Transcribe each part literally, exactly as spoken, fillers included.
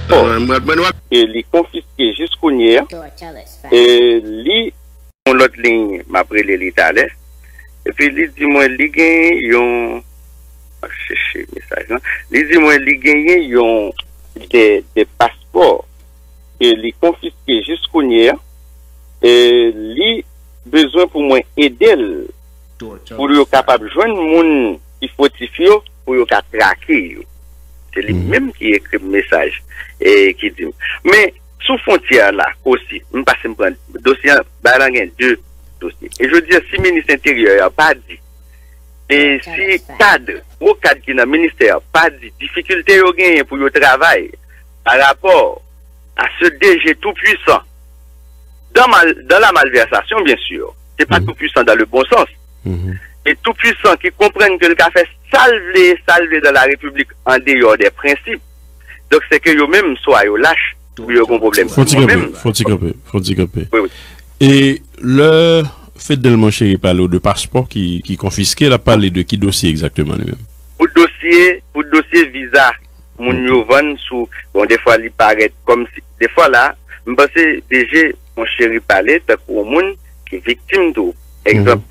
paspò. E li konfiske jis kounye a. E li yon lòt liy, m ap rele li talè. Epi li di mwen li gen yon, m ap chèche mesaj lan. Li di mwen li genyen yon de, de paspò ke li konfiske jis kounye a. E li bezwen pou mwen ede l pou yo kapab jwenn moun ki fotif yo, pou yo ka trake yo. Se li menm ki ekri m mesaj e ki di m. Men sou fwontyè la osi, m pase m pran dosye an, bagay lan gen de dosye. E jodi a, si minis enteryè a pa di, e si kad, gwo kad ki nan ministè a pa di difikilte yo genyen pou yo travay pa rapò à ce D G tout-puissant dans, mal, dans la malversation, bien sûr. C'est pas tout-puissant dans le bon sens. Et tout-puissant qui comprennent que le ka fè sa l vle, sa l vle dans la République en dehors des principes. Donc c'est que yo menm, soit yo lach, ou yo gon problème. Fon ti kanpe, fon ti kanpe, fon ti kanpe. Oui, oui. E lè Fednel Monchéry pale w de paspò ki, ki konfiske, l ap pale de ki dosye egzakteman li menm? Pou dosye, pou dosye viza moun yo vann sou, bon, defwa li parèt kòmsi, defwa la, m panse D G Monchéry pale tankou yon moun ki viktim tou. Egzanp,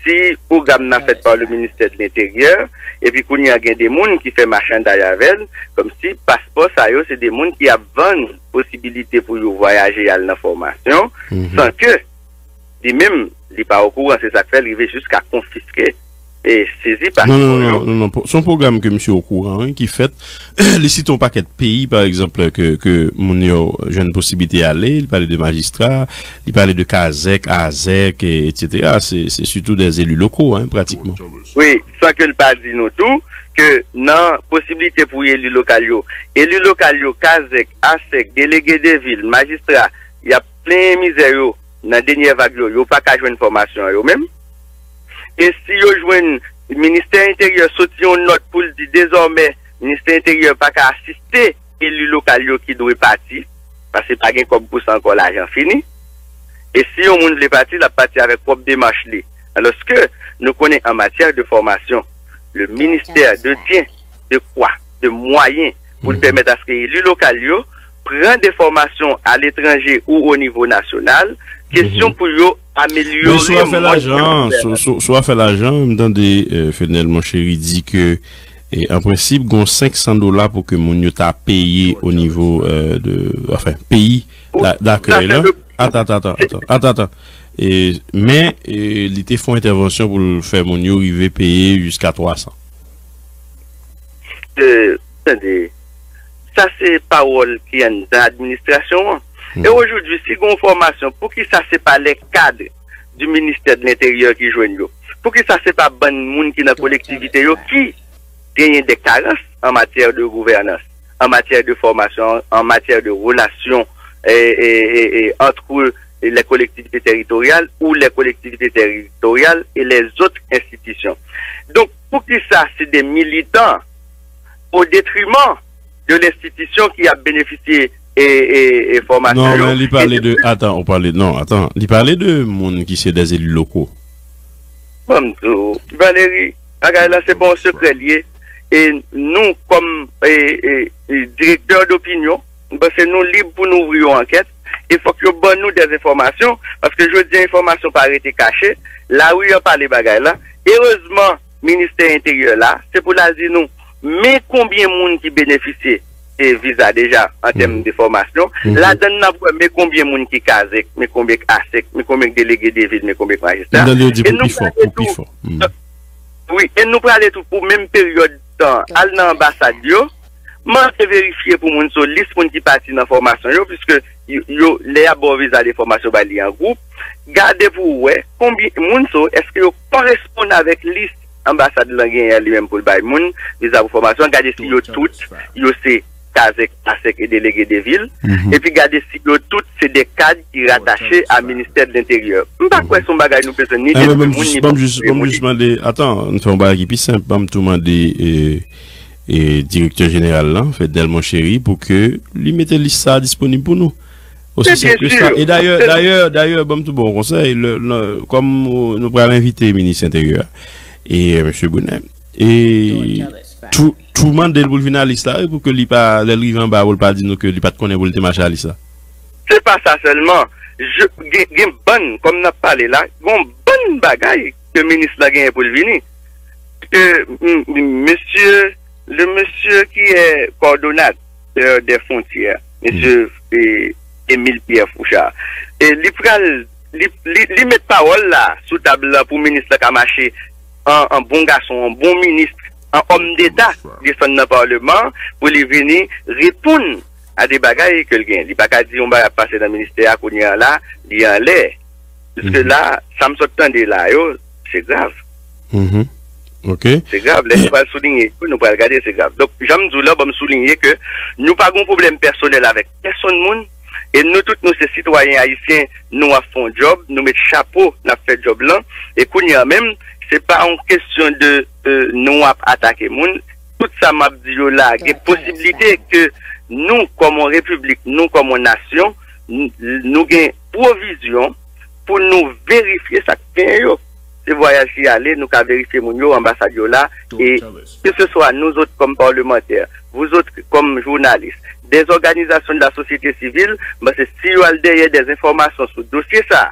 si pwogram nan fèt pa le ministè de l'Intérieur, epi kounye a gen de moun ki fè machanday avè l, kòmsi paspò sa yo se de moun ki ap vann posibilite pou yo vwayaje al nan fòmasyon, san ke li menm, li pa okouran, se sa k fè l rive jiska konfiske e sezi paspò yo. Non, non, non, non, non. Se yon pwogram ke misye okouran, wi, ki fèt. Li site yon pakèt peyi, pa egzanp, ke, ke moun yo jwenn posiblite ale. Li pale de majistra, li pale de kazèk, azèk, e, etsetera. Se, se sitou de zeli loko, hein, pratikman. Wi, san ke l pa di nou tou ke nan posiblite pou eli lokal yo, eli lokal yo, kazèk, asèk, delege de vil, majistra, y ap plenyen mizè yo nan dènyè vag yo, yo pa ka jwenn fòmasyon an yo menm. E si yo jwenn, Ministè Enteryè soti yon nòt pou l di dezòmè Ministè Enteryè pa ka asiste eli lokal yo ki dwe pati, paske pa gen kòb pou sa ankò, lajan fini. E si yon moun vle pati, l ap pati avèk pwòp demach li. Alòske nou konnen an matyè de fòmasyon, le ministère détient de quoi? De mwayen pou l pèmèt aske eli lokal yo pran de fòmasyon aletranje ou o nivo nasyonal, kesyon pou yo amelyore mòd de gouvènans. Men sou afè lajan, sou, sou, sou afè lajan, m tande, euh, Fednel Monchéry di ke, e, an prensip, gon senk san dola pou ke moun yo ta peye o nivo, euh, de, anfen, peyi da-, dakèy la. Atan, atan, atan, atan, atan, atan. E, men, e, li te fè yon entèvansyon pou l fè moun yo rive peye jiska twa san. Euh, tande, sa se pawòl ki anndan administrasyon an. E ojodwi, si gon fòmasyon, poukisa se pa les cadres du ministère de l'Intérieur ki jwenn yo? Poukisa se pa bann moun ki nan kolektivite yo ki genyen de karans an matyè de gouvènans, an matyè de fòmasyon, an matyè de relasyon, e, e, e, e, entre les collectivités territoriales ou les collectivités territoriales et les autres institutions? Donk, poukisa se de militan o detriman de lenstitisyon ki ap benefisye e, e, e fòmasyon yo? Non, men li pale de, atan, ou pale, non, atan, li pale de moun ki se de eli loko. Ban m di w, Valéry, bagay la se pa yon sekrè l ye. E nou, kòm, e, e, e, direktè dopinyon, m panse nou lib pou nou ouvri yon ankèt. E fòk yo ban nou de enfòmasyon, paske jodi a, enfòmasyon pa rete kache. Lari an pale bagay la. Erezman, Ministè Enteryè la, se pou l al di nou, men konbyen moun ki benefisye e viza deja an tèm de fòmasyon. Ladan n, n ap wè men konbyen moun ki kazèk, men konbyen k asèk, men konbyen k delege de vil, men konbyen k majistra. E nou prale tou, wi, e nou prale tou pou menm peryòd tan, al nan anbasad yo, mande verifye pou moun sou lis moun ki pati nan fòmasyon yo, piske yo, yo, lè y ap ba w viza de fòmasyon, bay li an gwoup, gade pou w wè konbyen moun sou, èske yo koresponn avèk lis anbasad lan genyen li menm pou l bay moun viza pou fòmasyon, gade si yo tout, yo se kazèk, asèk e delege de vil, epi gade si yo tout se de kad ki ratache a ministè de lenteryè. M pa kwè se yon bagay nou bezwen ni detwi moun, ni ban m jis, ban m jis mande, atan, n fè yon bagay ki pi senp, ban m tou mande, e, e, direktè jeneral lan, Fednel Monchéry, pou ke li mete lis sa a disponib pou nou. Osi senp ke sa. E dayè, dayè, dayè, ban m tou ba w yon konsèy, lè, lè, kòm, euh, nou pral envite minis enteryè a, e, euh, mesye Brunet, e Tou, tou mande l pou l vin a lis la, wi, pou ke li pa, lè l rive anba, pou l pa di nou ke li pa t konnen pou l te mache a lis la. Se pa sa sèlman. Je, gen, gen bann, kòm n ap pale la, gen yon bann bagay ke minis la genyen pou l vini. Ke, m, m, mesye, le monsieur qui est coordonnateur des frontières, mesye, e, Émile Pierre Fouchard, e li pral, li, li, li met pawòl la sou tab la pou minis la ka mache an, an bon gason, an bon minis, an òm deta, desann nan palman pou li vini reponn a de bagay ke l gen. Li pa ka di yon bagay ap pase nan ministè a, kounye a la, li anlè. Piske la, sa m sot tande la yo, se grav. Se grav. Lè nou pral soulinye, nou pral gade, se grav. Donk, jan m di w la, ban m soulinye ke nou pa gen pwoblèm pèsonèl avèk pèsonn moun, e nou tout, nou se sitwayen ayisyen, nou ap fè yon djòb, nou met chapo, n ap fè djòb lan, e kounye a menm, se pa yon kesyon de, e, nou ap atake moun. Tout sa m ap di yo la, gen posiblite ke nou, kòm yon repiblik, nou, kòm yon nasyon, n, nou gen pwovizyon pou nou verifye sa k genyen yo. Se vwayaj ki ale, nou ka verifye moun yo, anbasad yo la, e ke se swa nou zot kòm palmantè, vous autres kòm jounalis, des organisations de la société civile, m panse si yo al dèyè des enfòmasyon sou dosye sa a,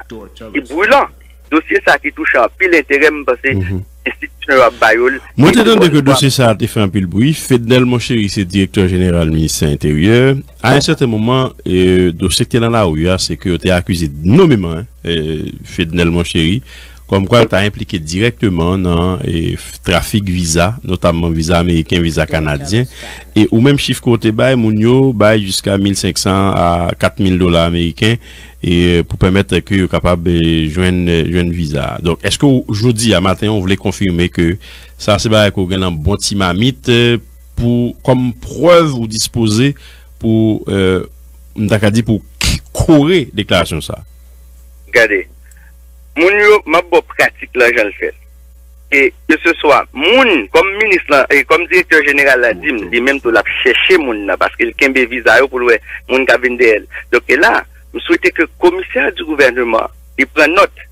ki brilan, dosye sa a ki touche anpil enterè, m panse enstitisyon yo ap ba yo l. Mwen te tande ke dosye sa a te fè anpil bri. Fednel Monchéry se direktè jeneral ministè enteryè. A yon sèten moman, e, dosye ki te nan lari a, se ke yo te akize nonmeman, e, Fednel Monchéry, kòmkwa l ta enplike dirèkteman nan, e, f, trafik viza, notamman viza ameriken, viza kanadyen. E ou menm chif ke w te bay, moun yo bay jiska mil senk san a kat mil dola ameriken, e, pou pèmèt ke yo kapab, e, jwenn, jwenn viza a. Donk, èske w, jodi a maten, w vle konfime ke sa se bagay ke w gen nan bon ti mamit, e, pou, kòm prèv ou dispoze pou, e, m ta ka di pou k, kore deklarasyon sa a? Gade, moun yo, m ap ba w pratik lan jan l fèt. E ke se swa moun, kòm minis lan, e kòm direktè jeneral la di m, li menm tou l ap chèche moun nan, paske l kenbe viza yo pou l wè moun k ap vin dèyè l. Donk, e la, m swete ke komisè di gouvèneman, li pran nòt.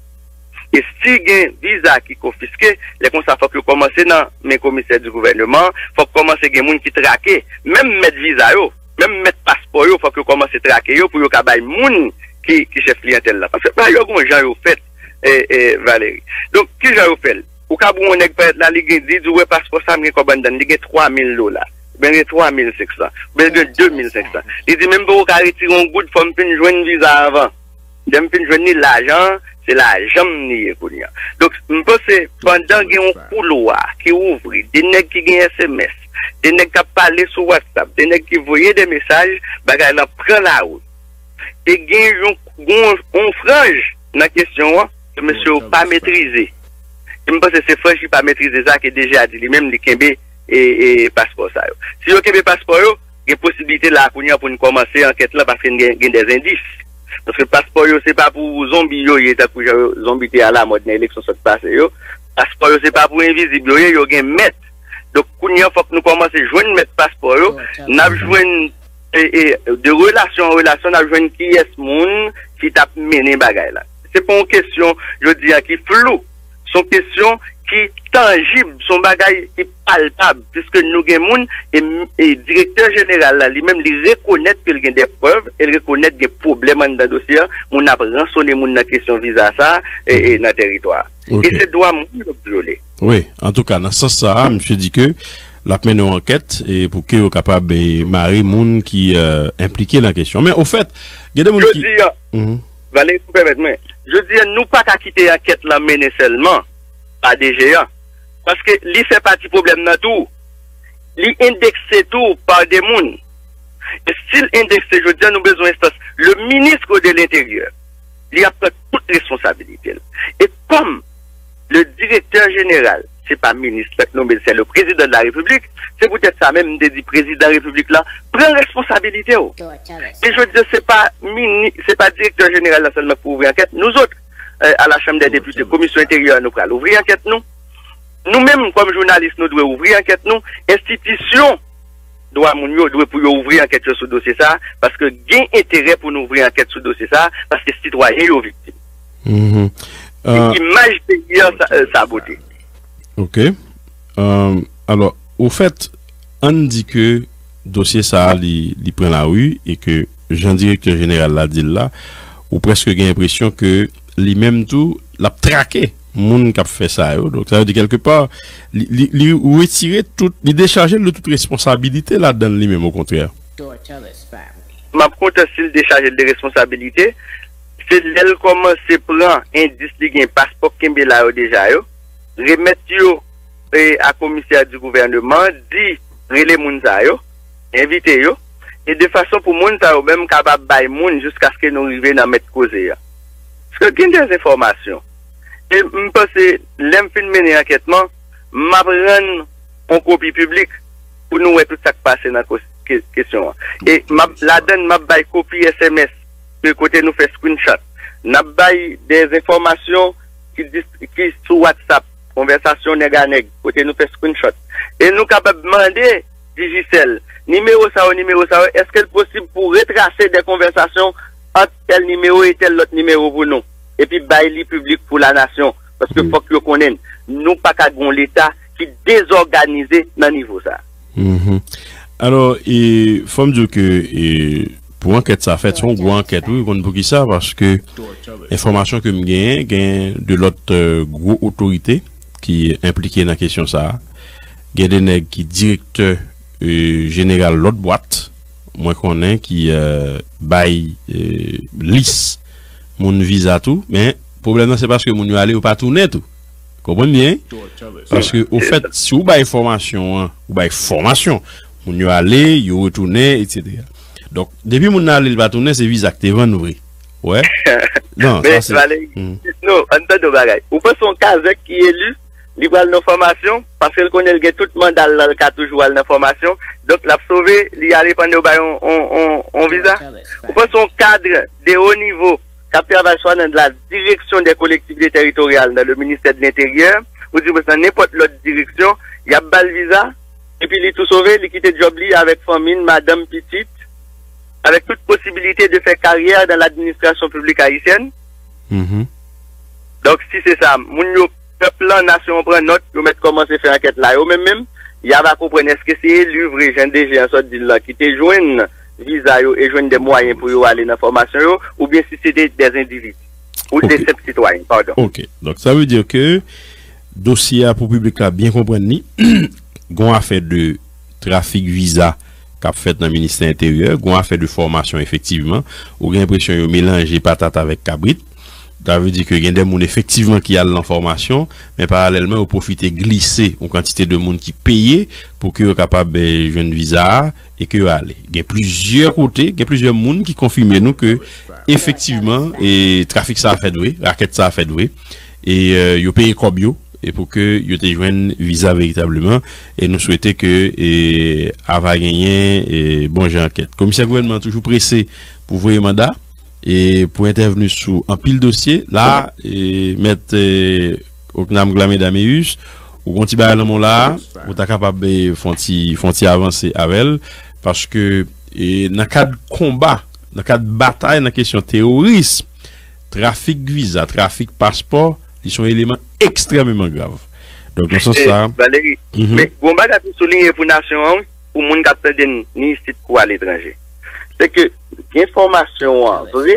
E si gen viza ki konfiske, lè konsa fòk yo kòmanse nan men komisè di gouvèneman, fòk kòmanse gen moun ki trake, menm mèt viza yo, menm mèt paspò yo, fòk yo kòmanse trake yo pou yo ka bay moun ki, ki chèf kliyantèl la. Paske pa yo gon jan yo fèt, e, e, Valery. Donk, ki jan yo fè l? Ou ka ba yon nèg parèt la, li gen, li di, "W wè paspò sa, m gen kòb anndan l, li gen twa mil dola, oubyen l gen twa mil senk san, oubyen l gen de mil senk san." Li di, "Men m poko ka retire yon goud, fò m fin jwenn viza anvan." Lè m fin jwenn li, lajan an, se lajan m li ye kounye a. Donk, m panse, pandan gen yon koulwa ki ouvri, de nèg ki gen S M S, de nèg k ap pale sou WhatsApp, de nèg ki voye de mesaj, bagay lan pran lawout. E gen yon, yon, yon franj nan kesyon an ke mesye yo pa metrize. E m panse se franj ki pa metrize sa ke D G a di li menm li kenbe e, e paspò sa yo. Si yo kenbe paspò yo, gen posiblite la kounye a pou n kòmanse ankèt lan paske n gen, gen dèzendis. Paske paspò yo se pa pou zonbi yo ye tankou jan yo, zonbi te alamòd nan eleksyon sot pase yo. Paspò yo se pa pou envizib yo ye, yo gen mèt. Donk kounye a fòk nou kòmanse jwenn mèt paspò yo. N ap jwenn e, e, de relasyon an relasyon, n ap jwenn kiyès moun ki t ap mennen bagay la. Se pa yon kesyon, jodi a, ki flou. Se yon kesyon ki tanjib, se yon bagay ki palpab, piske nou gen moun, e, e direktè jeneral la, li menm, li rekonèt ke l gen de prèv, e l rekonèt gen pwoblèm anndan dosye a, moun ap ransone moun nan kesyon viza sa, e, e nan teritwa a. E se dwa moun yo vyole. Wi, antouka, nan sans sa a, misye di ke l ap mennen yon ankèt e pou ke yo kapab e, mare moun ki e, enplike nan kesyon. Men, ofèt, gen de moun ki. Jodi a, Valery, si w pèmèt mwen, jodi a, nou pa ka kite ankèt lan mennen sèlman pa D G a. Paske li fè pati pwoblèm nan tou. Li endekse tou pa de moun. E si l endekse, jodi a, nou bezwen enstans. Le ministre de l'Intérieur, li ap pran tout responsabilite l. E kòm le direktè jeneral, se pa minis la k nonme l, se le président de la République, se poutèt sa menm m te di prezidan repiblik la, pran responsabilite w. E jodi a, se pa mini, se pa direktè jeneral la sèlman k pou ouvri ankèt. Nou zòt, e, a la Chanm dè Depite, komisyon enteryè, nou pral ouvri ankèt nou. Nou menm, kòm jounalis, nou dwe ouvri ankèt nou. Enstitisyon dwa moun yo dwe pou yo ouvri ankèt yo sou dosye sa a, paske gen enterè pou nou ouvri ankèt sou dosye sa a, paske sitwayen yo viktim. E imaj peyi a sa, e, sabote. Ok. E, alò, ofèt, Ann di ke dosye sa a li, li pran lari e ke jan direktè jeneral la di l la, ou prèske gen enpresyon ke li menm tou, l ap trake moun k ap fè sa yo. Donk, sa vle di kèlkepa, li, li, li retire tout, li dechaje l de tout responsabilite ladan l li menm, okontrè. M ap kontan si l dechaje l de responsabilite. Se lè l kòmanse pran endis li gen, paspò k kenbe la yo deja yo, remèt yo e, a komisè di gouvèneman, di, rele moun sa yo, envite yo, e de fason pou moun sa yo menm kapab bay moun jiskaske nou rive nan mèt koze a. Paske gen de enfòmasyon. E m panse, lè m fin mennen ankèt mwen, m ap rann yon kopi piblik pou nou wè tout sa k pase nan kos- ke- kesyon an. E m ap, ladan l, m ap bay kopi S M S ke kote nou fè screenshot. N ap bay de enfòmasyon ki, dis- ki sou WhatsApp, konvèsasyon nèg a nèg, kote nou fè screenshot. E nou kapab mande Digicel, nimewo sa yo, nimewo sa yo, èske l posib pou retrase de konvèsasyon ant tèl nimewo e tèl lòt nimewo pou nou, epi bay li piblik pou lanasyon, paske fòk yo konnen n. Nou pa ka gen yon Leta ki dezòganize nan nivo sa. Alò, e, fò m di w ke, e, pou ankèt sa fèt, se yon gwo ankèt, wi, ou konn poukisa, paske enfòmasyon ke m genyen, gen de lòt, e, gwo otorite ki enplike nan kesyon sa a. Gen de nèg ki direktè, e, jeneral lòt bwat, mwen konnen ki, e, bay, e, lis moun viza tou, men pwoblèm nan se paske moun yo ale, yo pa tounen tou. Konprann byen? Paske, ofèt, si w bay fòmasyon an, ou bay fòmasyon, moun yo ale, yo retounen, etsetera. Donk, depi moun nan ale, li pa tounen, se viza k te vann vre. Wè? Non, Men, sa se. Valéry, non, ann tande yon bagay. Ou panse yon kazèk ki eli, li pral nan fòmasyon, paske l konnen l gen tout manda l la, l ka toujou al nan fòmasyon. Donk, l ap sove, li ale pandan yo bay yon, yon, yon, yon viza. Ou panse yon kad de wo nivo k ap travay swa nan la direksyon dè kolektivite tèritoryal nan le ministè de lenteryè, ou di nan nenpòt lòt direksyon, y ap ba l viza, epi li tou sove, li kite djòb li avèk fanmi l, madanm, pitit, avèk tout posibilite de fè karyè dan ladministrasyon piblik ayisyèn. Donk, si se sa, moun yo, pèp lan, nasyon an pran nòt, yo mèt kòmanse fè ankèt la yo menm menm, y a va konprann èske se eli vre, jan D G an sot di l lan, ki te jwenn viza yo e jwenn de mwayen pou yo ale nan fòmasyon yo, oubyen si se te de endividi ou de senp sitwayen, padon. Ok. Donk, sa vle di ke dosye a, pou piblik la byen konprann li, gon afè de trafik viza k ap fèt nan ministè enteryè, gon afè de fòmasyon, efektivman. Ou gen enpresyon yo melanje patat avèk kabrit. Sa vle di ke gen de moun, efektivman, ki al nan fòmasyon, men paralèlman, yo pwofite glise yon kantite de moun ki peye pou ke yo kapab, eh, jwenn viza a e ke yo ale. Gen plizyè kote, gen plizyè moun ki konfime nou ke, efektivman, e trafik sa a fèt vre, rakèt sa a fèt vre. E, eh, yo peye kòb yo, e pou ke yo te jwenn viza veritableman. E nou swete ke, e, a va genyen, e, bon jan ankèt. Komisè gouvènman an toujou prese pou voye manda, e pou entèvni sou anpil dosye. La, e, mèt, e, Ocnam Glameda Méus, ou gon ti bagay nan men w la, ou ta kapab, e, fè yon ti, fè yon ti avanse avè l, paske, e, nan kad konba, nan kad batay nan kesyon teworis, trafik viza, trafik paspò, li se yon eleman ekstrèmeman grav. Donk, nan sans sa, Valéry, men gon bagay pou souliye pou nasyon an, wi, pou moun k ap tande n, ni isit kou aletranje. Se ke gen fòmasyon an vre,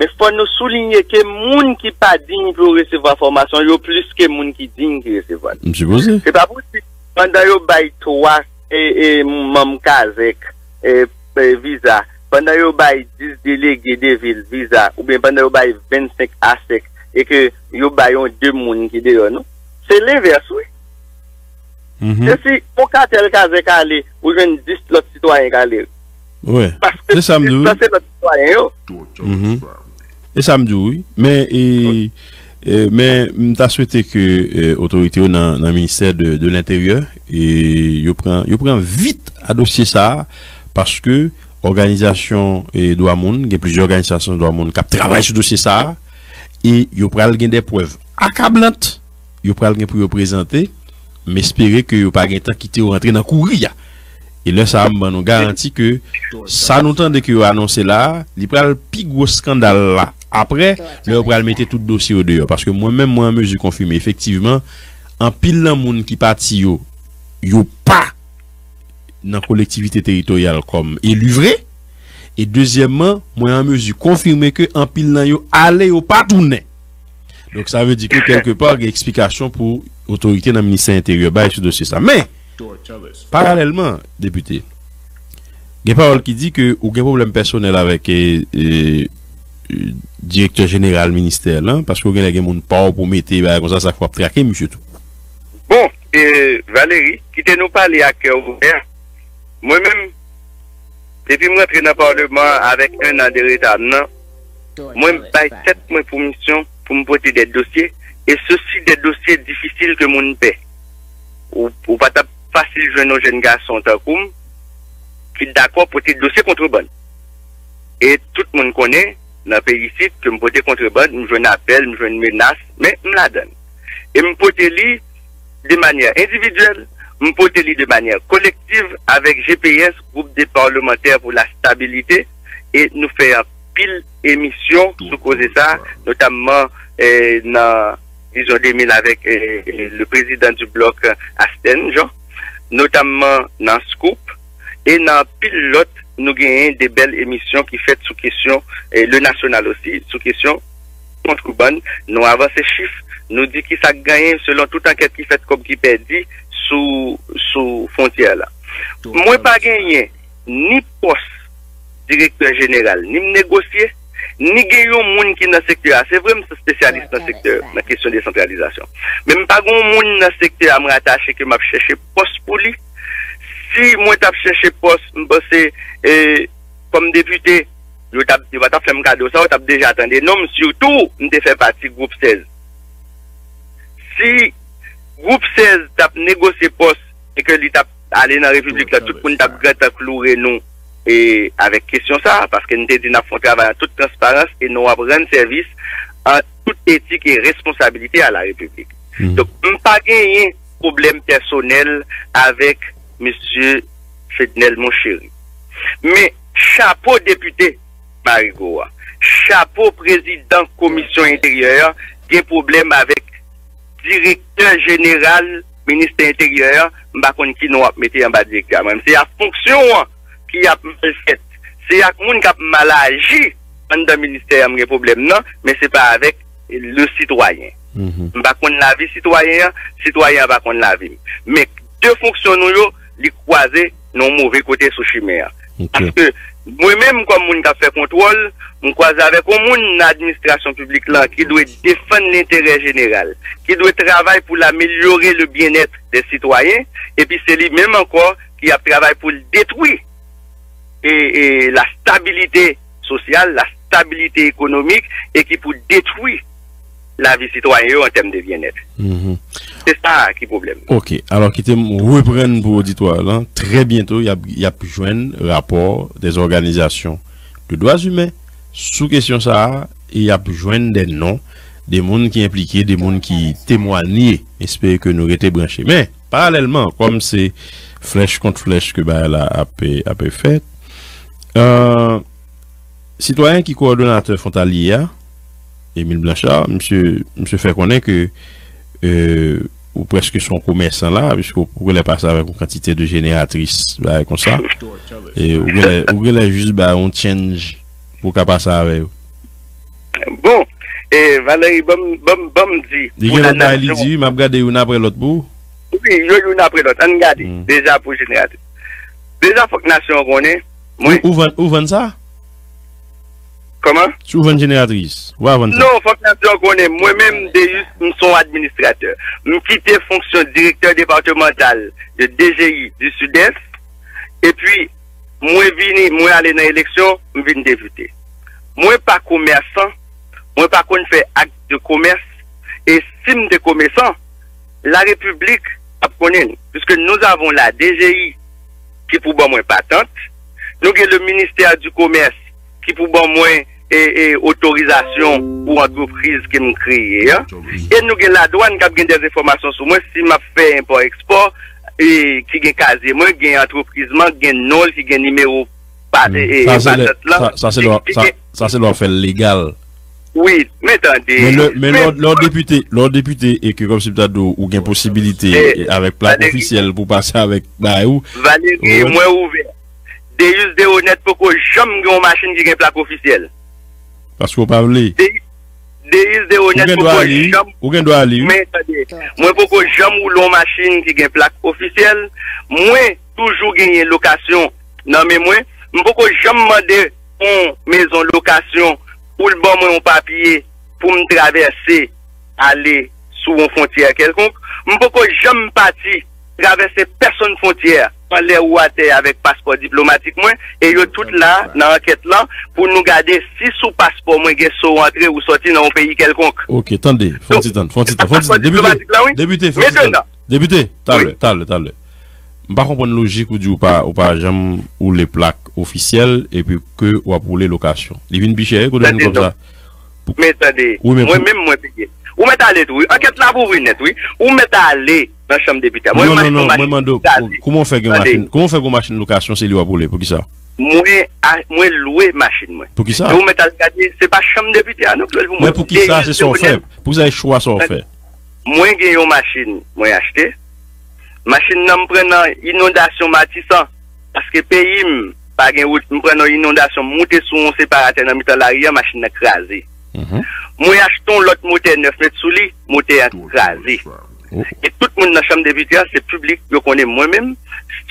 men fò nou souliye ke moun ki pa diy pou yo resevwa fòmasyon yo plis ke moun ki diy ki resevwa l. M sipoze. Se pa posib, pandan yo bay twa, e, e, manm kazèk, e, e, viza, pandan yo bay dis delege de vil viza, oubyen pandan yo bay vennsenk asèk, e ke yo bay yon de moun ki deyò, non? Se lenvès, wi. Se si yon katèl kazèk ale, ou jwenn dis lòt sitwayen k ale. Wi. Paske se sa m di, wi. Sa se lòt sitwayen yo. E sa m di w, wi. Men, e, e, men m ta swete ke, e, otorite yo nan, nan ministè de, de lenteryè, e, yo pran, yo pran vit a dosye sa a, paske òganizasyon, e, dwa moun, gen plizyè òganizasyon dwa moun k ap travay sou dosye sa a, e yo pral gen de prèv akablant yo pral gen pou yo prezante, m espere ke yo pa gentan kite yo rantre nan kouri a. E lè sa a, m ban nou garanti ke sa nou tande ke yo anonse la a, li pral pi gwo eskandal la. Apre, lè yo pral mete tout dosye yo deyò. Paske mwen menm, mwen an mezi konfime, efektivman, anpil nan moun ki pati yo, yo pa nan kolektivite teritoryal kòm eli vre. E dezyèmman, mwen an mezi konfime ke anpil nan yo ale, yo pa tounen. Donk, sa vle di ke kèlkepa, gen eksplikasyon pou otorite nan ministè enteryè bay sou dosye sa. Men, paralèlman, depite, gen pawòl ki di ke ou gen pwoblèm pèsonèl avèk, e, e, e, direktè jeneral ministè lan, paske ou genlè gen moun pa w pou mete bagay konsa, sa k ap trake misye tou. Bon, e, Valery, kite nou pale a kè ouvè. Mwen menm, depi m rantre nan palman an avèk en an de reta m nan, mwen bay tèt mwen pou misyon pou m pote de dosye, e sesi de dosye difisil ke moun pè. Ou, ou pa t ap fasil jwenn yon jèn gason tankou m ki dakò pote dosye kontrebann. E tout moun konnen, nan peyi isit, ke m pote kontrebann, m jwenn apèl, m jwenn menas, men m ladann. E m pote li de manyè endividyèl, m pote li de manyè kolektiv avèk G P S, Groupe des Parlementaires pour la Stabilité, e nou fè anpil emisyon sou koze sa, notamman, eh, nan Vizyon de mil avèk, eh, eh, le président du bloc, eh, Astène Jean, notamman nan Scoop, e nan anpil lòt, nou genyen de bèl emisyon ki fèt sou kesyon, eh, le national osi, sou kesyon kontrebann. Nou avanse chif, nou di ki sa k genyen selon tout ankèt ki fèt, kòb ki pèdi sou, sou fwontyè la. Mwen pa genyen ni pòs direktè jeneral, ni m negosye, ni gen yon moun ki nan sektè a. Se vre, m se espesyalis nan sektè, nan kesyon desantralizasyon. Men m pa gen yon moun nan sektè a m ratache ke m ap chèche pòs pou li. Si mwen t ap chèche pòs, m panse, e, kòm depite, yo t ap, yo pa t ap fè m kado sa, yo t ap deja tande non m, sitou m te fè pati gwoup sèz. Si gwoup sèz t ap negosye pòs e ke li t ap ale nan repiblik la, tout moun t ap gentan kloure nou, e, avèk kesyon sa a, paske n te di n ap fè yon travay an tout transparans e nou ap rann sèvis an tout etik e responsabilite a la repiblik. Donk, m pa genyen pwoblèm pèsonèl avèk mesye Fednel Monchéry. Men, chapo depite Marigo a, chapo prezidan komisyon enteryè a, gen pwoblèm avèk direktè jeneral ministè enteryè a, m pa konn ki non w ap mete anba direktè a. Mwen, se ak fonksyon an ki ap mal fèt. Se ak moun k ap mal aji anndan ministè a m gen pwoblèm nan, men se pa avèk le sitwayen. M pa konn lavi sitwayen an, sitwayen an pa konn lavi m. Men de fonksyon nou yo, li kwaze nan yon move kote sou chimen an. Paske mwen menm, kòm moun k ap fè kontwòl, m kwaze avèk yon moun nan administrasyon piblik lan ki dwe defann lenterè jeneral, ki dwe travay pou l amelyore le bien-être des citoyens, epi se li menm ankò ki ap travay pou l detwi e, e la stabilite sosyal, la stabilite ekonomik, e ki pou detwi lavi sitwayen yo an tèm de byennèt. Se sa ki pwoblèm nan. Ok, alò kite m reprann pou oditwa lan. Trè byento, y ap, y ap jwenn rapò dè òganizasyon de dwa imen sou kesyon sa a, e y ap jwenn dè non de moun ki enplike, de moun ki temwanye. Espere ke nou rete branche. Men, paralèlman, kòm se flèch kont flèch ke bagay la ap, ap fèt, euh, sitwayen ki kowòdonatè fwontalye a, Emile Blanchard, misye, misye fè konnen ke, euh, ou prèske se yon komèsan la, piske ou, ou genlè pase avèk yon kantite de jeneratris, bagay konsa. E ou genlè, ou genlè jis bay yon change pou w ka pase avè yo. Bon, e Valery, ban m, ban m, ban m di. Li gen lòt bagay li di, wi, m ap gade youn apre lòt pou ou. Wi, yo youn apre lòt. Ann gade. Deja pou jeneratris. Deja, fòk nasyon an konnen. Mwen. Ou, ou vann, ou vann sa? Kòman? Si w vann jeneratris, w a vann sa? Non, fòk nasyon an konnen. Mwen menm, Deus, m se yon administratè. M kite fonksyon direktè depatmantal de D G I du Sud-Est. Epi, mwen vini, mwen ale nan eleksyon, m vin depite. Mwen pa komèsan, mwen pa konn fè ak de komès, e si m te komèsan, la repiblik ap konnen l, puisque nous avons la D G I ki pou ban mwen patant, nou gen le ministère du commerce ki pou ban mwen, e, e, otorizasyon pou antrepriz ke m kreye an, e nou gen ladwàn k ap gen dè enfòmasyon sou mwen si m ap fè enpò ekspò, e, ki gen kazye mwen, gen antrepriz mwen, gen non l, ki gen nimewo pa, e, e, patant lan. Sa, sa se lè w ap, sa, sa se lè w ap fè l legal. Wi, men tande. Men lè, men lè, lè w depite, lè w depite e ke kòmsi m ta di w, ou gen posibilite e, avèk plak ofisyèl pou pase avèk bagay ou. Valéry, mwen ouvè. Deus Deroneth poko janm gen yon machin ki gen plak ofisyèl. Paske w pa vle. Deus Deroneth poko janm. Ou gen dwa ale, wi. Men tande, mwen poko janm woule yon machin ki gen plak ofisyèl. Mwen toujou genyen lokasyon nan men mwen. M poko janm mande yon mezon lokasyon pou l ban mwen yon papye pou m travèse ale sou yon fwontyè kèlkonk. M poko janm pati travèse pèsonn fwontyè anlè ou atè avèk paspò diplomatik mwen, e yo tout la nan ankèt lan pou nou gade si sou paspò mwen gen so antre ou sòti nan yon peyi kèlkonk. Ok, tande, fè yon ti tann, fè yon ti tann, fè yon ti tann. Depite, depite, fè yon ti tann. Depite, talè, talè, talè. M pa konprann lojik ou di ou pa, ou pa janm woule plak ofisyèl epi ke w ap woule lokasyon. Li vin pi chè, wi, kote w jwenn kòb sa? Men tande, mwen menm mwen peye. Ou mèt ale tou, wi. Ankèt la ap ouvri nèt, wi. Ou mèt ale nan chanm depite a. Mwen menm m achte yon machin kraze. Kòman w fè gen yon machin, kòman w fè gen yon machin lokasyon se li w ap woule? Poukisa? Mwen, mwen lwe machin mwen. Poukisa? E ou mèt al gade, se pa chanm depite a non ki lwe l pou mwen. Men poukisa se sa w fè? Poukisa se chwa sa w fè? Mwen gen yon machin mwen achte. Machin nan m pran nan inondasyon Matisan. Paske peyi m pa gen wout, m pran nan inondasyon, m moute sou yon separatè nan mitan lari a, machin nan kraze. Mwen achte yon lòt motè nèf met sou li, motè a kraze. E tout moun nan chanm depite a, se piblik yo konnen mwen menm.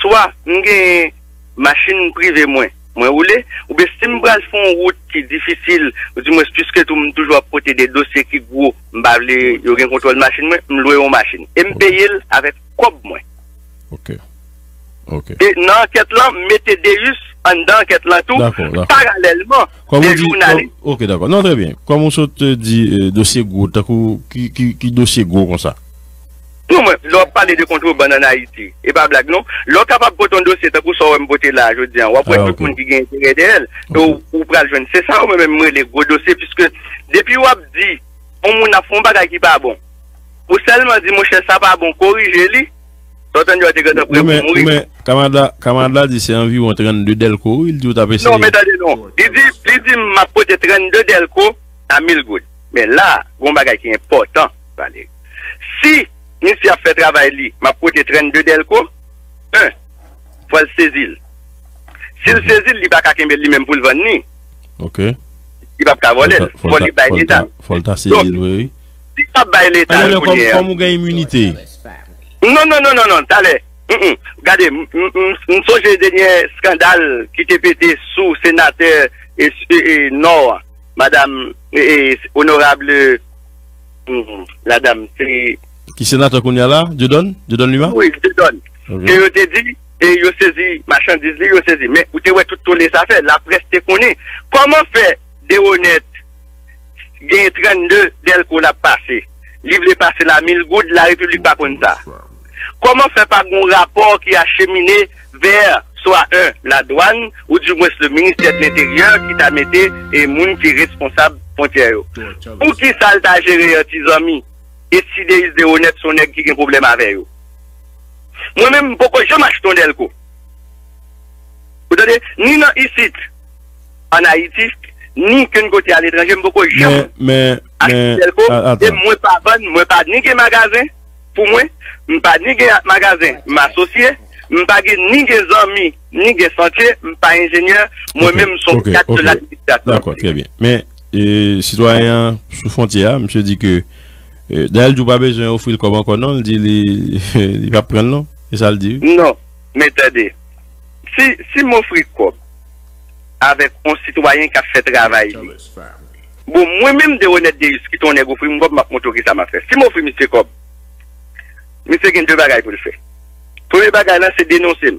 Swa m gen machin prive mwen, mwen woule, oubyen si m pral fè yon wout ki difisil, oudimwens piske tou m toujou ap pote de dosye ki gwo, m pa vle yo gen kontwòl machin mwen, m lwe yon machin. E m peye l avèk kòb mwen. Ok. Ok. E nan ankèt lan, m mete Deus anndan ankèt lan tou, paralèlman, de jounalè. Ok, dakò. Non, trè byen. Kòm ou sot di, eh, dosye gwo, tankou ki, ki, ki dosye gwo konsa? Non, mwen, lè w ap pale de kontrebann ann Ayiti, e pa blag non. Lè w kapab pote yon dosye tankou sa w wè m pote la a jodi a, w ap wè tout moun ki gen enterè dèyè l. E w, ou pral jwenn. Se sa yo mwen menm m rele gwo dosye, piske depi w ap di yon moun ap fè yon bagay ki pa bon, ou sèlman di, monchè, sa pa bon, korije li, sa w tande yo te gentan pre pou mouri. Wi, men, wi, men, kamarad la, kamarad la di se anviwon trannde dèlko, wi, li di w t ap eseye. Non, men tande non. Li di, li di m ap pote trannde dèlko a mil goud. Men la, gon bagay ki enpòtan, Valéry. Si misye ap fè travay li, m ap pote trannde dèlko, en, fò l sezi l. Si l sezi l, li pa ka kenbe l li menm pou l vann li. Ok. Li p ap ka vòlè l. Fò l ta, fò l ta, fò l ta sezi l vre, wi. Donk, si l ap bay Leta l kounye a. Kòm, kòm ou gen iminite. Non, non, non, non, non, talè. Mm, mm. Gade, m, m, m, m sonje dènye eskandal ki te pete sou senatè e, e, e, Nò a, madam, e, e, onorab, mm, la dam, se... Ki senatè kounye a la? Dieudonne? Dieudonne Lima? Wi, Dieudonne. Ok. Ke yo te di, e yo sezi machandiz li, yo sezi. Men, ou te wè tout tole sa fè, laprès te konnen. Kòman fè Deroneth gen trannde dèlko l ap pase? Li vle pase l a mil goud, larepiblik pa konn sa. Kòman fè pa gen yon rapò ki achemine vè swa en ladwàn, oudimwens le ministè de lenteryè ki ta mete e moun ki responsab fwontyè yo? Poukisa l ta jere an ti zanmi? E si Deus Deroneth se yon nèg ki gen pwoblèm avè yo? Mwen menm, m poko janm achte yon dèlko. Ou tande? Ni nan isit, ann Ayiti, ni kenn kote aletranje, m poko janm achte dèlko. E mwen pa vann, mwen pa ni gen magazen pou mwen, m pa ni gen magazen m asosye, m pa gen ni gen zanmi, ni gen santye, m pa enjenyè, mwen menm m se yon kat de ladministrasyon. Dakò, trè byen. Men, e, sitwayen an sou fwontyè a, misye di ke, e, dayè l di w pa bezwen ofri l kòb ankò non, l di li, li p ap pran l non. Se sa l di, wi. Non, men tande. Si, si m ofri kòb avèk yon sitwayen k ap fè travay li, bon, mwen menm Deroneth Deus, ki te yon nèg ofri m kòb, m ap montre w kisa m ap fè. Si m ofri misye kòb, misye gen de bagay pou l fè. Premye bagay la, se denonse m.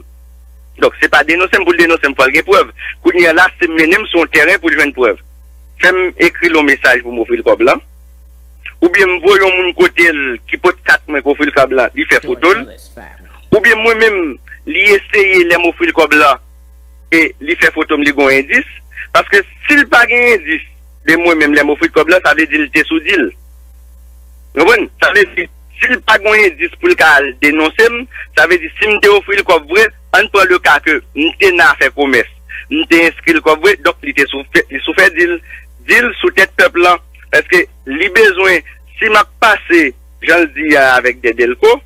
Donk, se pa denonse m pou l denonse m, fò l gen prèv. Kounye a la, se mennen m sou yon tèren pou l jwenn prèv. Fè m ekri l yon mesaj pou m ofri l kòb lan. Oubyen m voye yon moun kote l ki pot kat mwen k ofri l kòb lan, li fè foto l. Oubyen mwen menm, li eseye lè m ofri l kòb lan, e li fè foto m, li gen yon endis. Paske si l pa gen endis de mwen menm lè m ofri l kòb lan, sa vle di l te sou dil. Ou konprann? Sa vle di, si l pa gen yon endis pou l ka al denonse m, sa vle di si m te ofri l kòb vre, ann pran le ka ke m te nan afè komès, m te enskri l kòb vre, donk li te sou fè, li sou fè dil, dil sou tèt pèp lan, Èske li bezwen, si m ap pase, jan l di a, avèk Dèdèlko,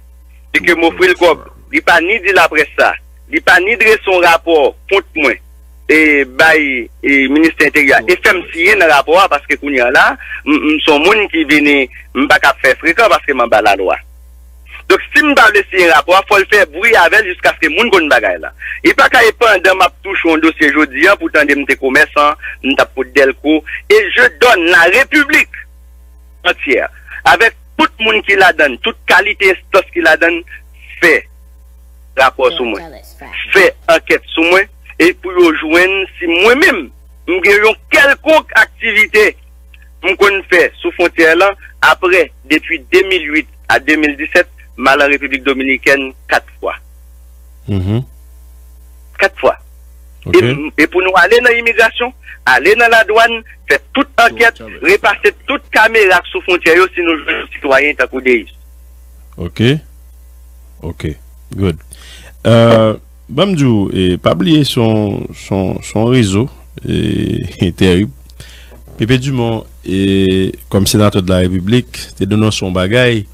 e ke m ofri l kòb, li pa ni di laprès sa, li pa ni drese yon rapò kont mwen, e bay e, ministè enteryè a, e fè m siyen nan rapò a, paske kounye a la, m, m se yon moun ki vini, m pa ka ap fè frekan paske m anba lalwa. Donk, si m pa vle siyen rapò a, fò l fè bri avè l jiskaske moun konn bagay la. E pa ka e pandan m ap touche yon dosye jodi a pou tande m te komèsan, m t ap pot Dèlko, e je donne la République entière, avèk tout moun ki ladann, tout kalite enstans ki ladann, fè rapò sou mwen, fè ankèt sou mwen, e pou yo jwenn si mwen menm, m gen yon kèlkonk aktivite m konn fè sou fwontyè lan, apre, depi de mil uit a de mil disèt, m al an Repiblik Dominikèn kat fwa. Mhm. Kat fwa. Ok. E, e pou nou ale nan imigrasyon, ale nan ladwàn, fè tout ankèt, repase tout kamera k sou fwontyè yo si nou jwenn yon sitwayen tankou Deus. Ok. Ok. Good. Euh, ban m di w, e, pa bliye se yon, se yon, se yon rezo, e, terib. Pepe Dumont, e, kòm senatè de la Repiblik, te denonse yon bagay.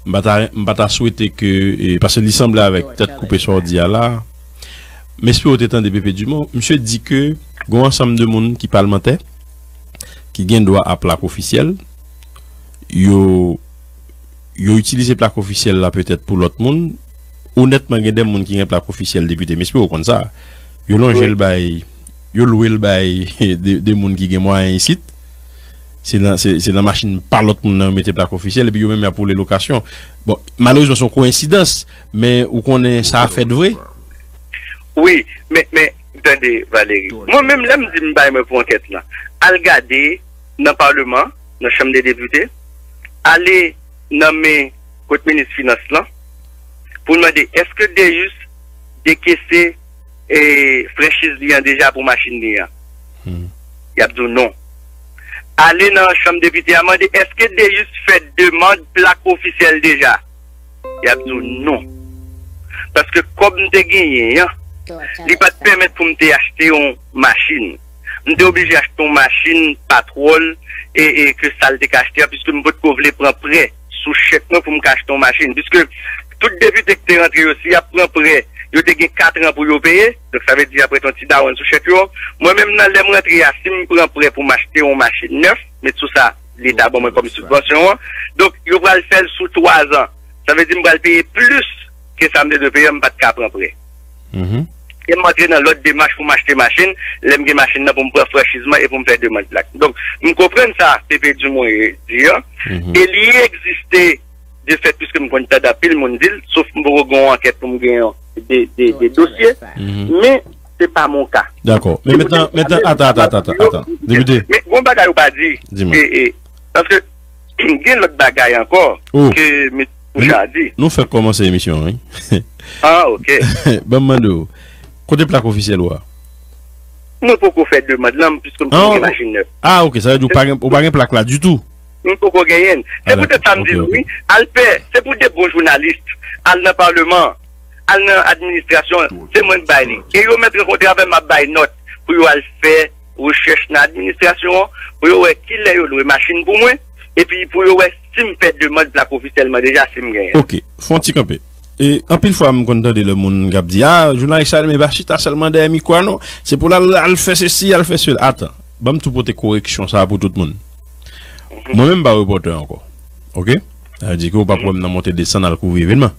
M pa ta, m pa ta swete ke, e, paske li sanble avèk tèt koupe sa w di a la. M espere w te tande Pepe Dumont. Misye di ke gen yon ansanm de moun ki palmantè, ki gen dwa a plak ofisyèl. Yo, yo itilize plak ofisyèl la petèt pou lòt moun. Onètman, gen de moun ki gen plak ofisyèl depite. M espere w konn sa. Yo lonje l bay, yo lwe l bay de, de moun ki gen mwayen isit. Se nan, se, se nan machin pa lòt moun nan yo mete plak ofisyèl, epi yo menm y ap woule lokasyon. Bon, malerezman, se yon koyensidans, men ou konnen sa fèt vre. Wi, men, men, tande, Valery. Mwen menm, lè m di m bay mwen pou ankèt lan, al gade nan Palman, nan Chanm de Depite, ale nan men kot minis finans lan, pou l mande, èske Deus dekese, e, franchiz li an deja pou machin li an? Hmm. Y ap di w non. Ale nan Chanm Depite a, mande, èske Deus fè demann plak ofisyèl deja? Y ap di w non. Paske kòb m te genyen an, li pa t pèmèt pou m te achte yon machin. M te oblije achte yon machin patwòl e, e ke sa l te ka achte a, piske m potko vle pran prè sou chèk mwen pou m ka achte yon machin. Piske tout depite ki te rantre yo, si y ap pran prè, yo te gen katran pou yo peye. Donk, sa vle di, y ap ret yon ti dawonn sou chèk yo. Mwen menm nan, lè m rantre a, si m pran prè pou m achte yon machin nèf, met sou sa Leta ban mwen kòm sibvansyon an, donk, yo pral fè l sou twazan. Sa vle di m pral peye plis ke sa m te dwe peye an, m pa t ka pran prè. Mhm. E m antre nan lòt demach pou m achte machin, lè m gen machin nan pou m pran franchiz mwen e pou m fè demann plak. Donk, m konprann sa Pepe Dumont di an, mhm, e li egziste de fèt, piske m konn tande anpil moun di l, sof m poko gen yon ankèt pou m gen yon de, de, de dosye, mhm, men se pa mon ka. Dakò. Men mentnan, mentnan, atan, atan, atan, atan, atan. Depite. Men gon bagay ou pa di, di mwen, e, e, paske gen lòt bagay ankò, oh, ke mesye Bouchard di. Nou fèk kòmanse emisyon an, wi. Ah, ok. Ban m mande w, kote plak ofisyèl ou a? Mwen poko fè demann lan, piske m poko gen machin nèf. Ah, ok, sa vle di ou pa gen, ou pa gen plak la ditou? M poko genyen l. Se poutèt sa m di l, wi, al fè, se pou de bon jounalis, al nan Palman, al nan administrasyon, se mwen k bay li. E yo mèt rankontre avè m, m ap bay nòt pou yo al fè rechèch nan administrasyon an, pou yo wè kilè yo lwe machin pou mwen, epi pou yo wè si m fè demann plak ofisyèlman deja, si m genyen. Ok, fè yon ti kanpe. E anpil fwa, m konn tande lè moun k ap di, ah, jounalis sa, men pa chita sèlman dèyè mikwo a, non. Se pou l al, al fè sesi, al fè sela. Atan, ban m tou pote koreksyon sa a pou tout moun. Mhm. Mwen menm, m pa repòtè ankò. Ok? Sa vle di ke ou p ap wè m nan monte desann al kouvri evènman.